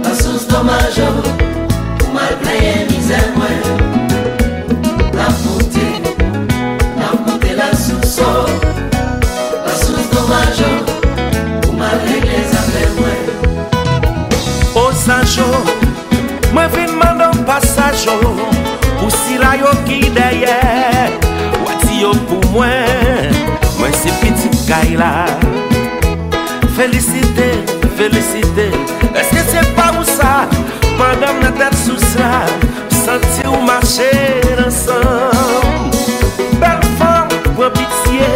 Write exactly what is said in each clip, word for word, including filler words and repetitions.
Lasous domaj, ou mal plenyen mizè mwen. N ap moute, n ap moute lasous, o. Lasous domaj, ou mal regle zafè mwen. O zanj, o, mwen vin mande w pasaj, o, pou sila yo ki dèyè. W a di yo pou mwen, mwen se pitit kay la. Felisite, felisite. Èske se pa ou sa? Pandan m nan tèt sous la, m santi w mache nan san m. Bèl fanm, pran pitye.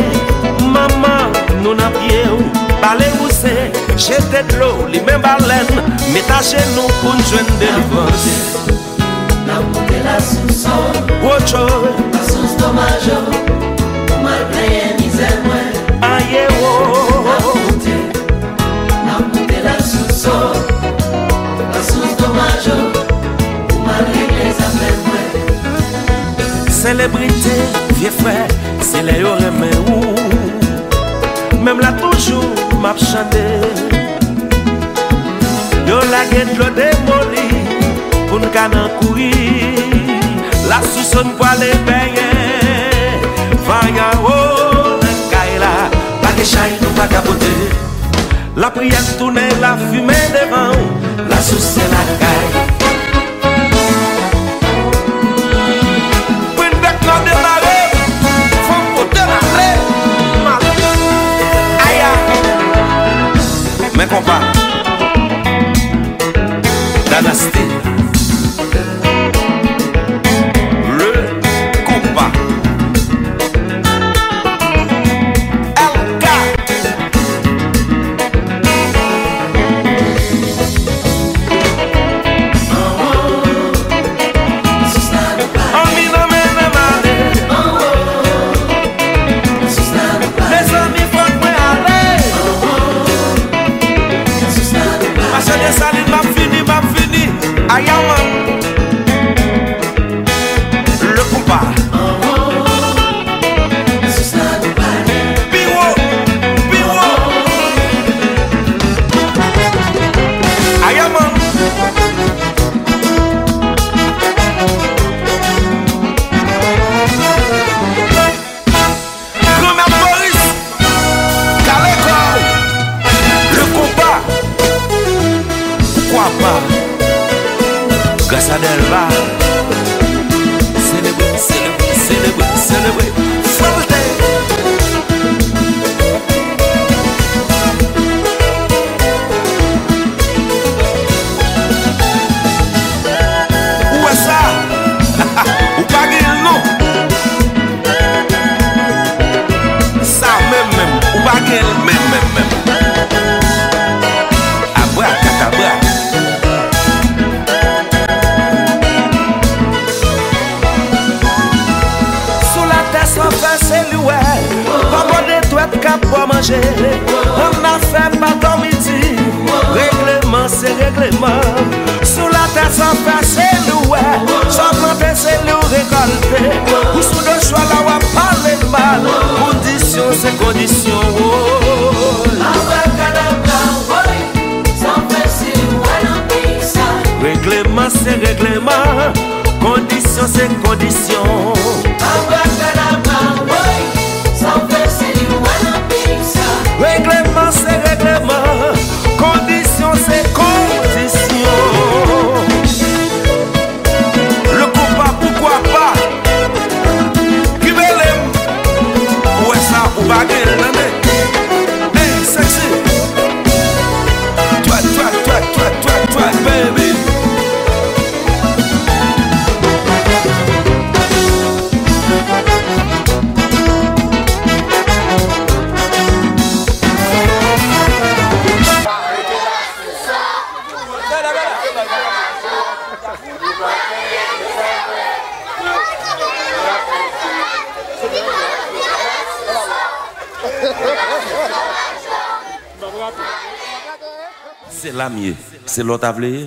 Manman, nou nan pye w. Bale wouze, jete dlo, limen balèn. Met ajenou pou n jwenn delivrans. N ap moute lasous, o. Wocho. Lasous domaj, o. Ou mal plenyen mizè mwen. Aye, o. N ap moute, n ap moute lasous, o. Lasous domaj, o. Ou mal regle zafè mwen. Selebrite, vye frè, se lè yo renmen ou. Menm la toujou m ap chante. Yo lage dlo demoli pou n ka nan kouri. Lasous, o, n pwale benyen. Vanyan, o, nan kay la. Pa gen chay nou pa ka pote. Lapriyè tounen lafimen devan w. Lasous se lakay. Pwen bèk nan demare, fò m pote l ale, m ale. Aya. Men konpa. Danaste. Le konpa. L K. Anvi nan mennen m ale. Mezanmi, fòk mwen ale. Pase Desalin, m ap vini, m ap vini. Aya, man. Le konpa. Pi wo, pi wo. Aya, man. Granmèt Moris, kale kò w. Le konpa. Poukwa pa? Gras a Dèlba. Selebre, selebre, selebre, selebre. Fwèlte. Ou wè sa? Ou pa gen l non. Sa menm menm, ou pa gen l menm menm menm. Abrakadabra. Sou latè san fè se li w wè. Pa bò de dwèt k ap bò manje. Annafè pa dòmi di. Regleman se regleman. Sou latè sa fè se li w wè. Sa w plante se li w rekòlte. Ou sou do chwa la w ap pale l mal. Kondisyon se kondisyon, woy. Abrakadabra, woy. Sa w fè se li w wè nan peyi sa. Regleman se regleman. Kondisyon se kondisyon. Abrakadabra, woy. Sa w fè se li w wè nan peyi sa. Regleman se regleman. Kondisyon se kondisyon. Le konpa, poukwa pa? Ki bele m. Ou wè sa, ou pa gen l, tande. Hey, sexy. Twat, twat, twat, baby. Se la m ye. Se la w ta vle ye?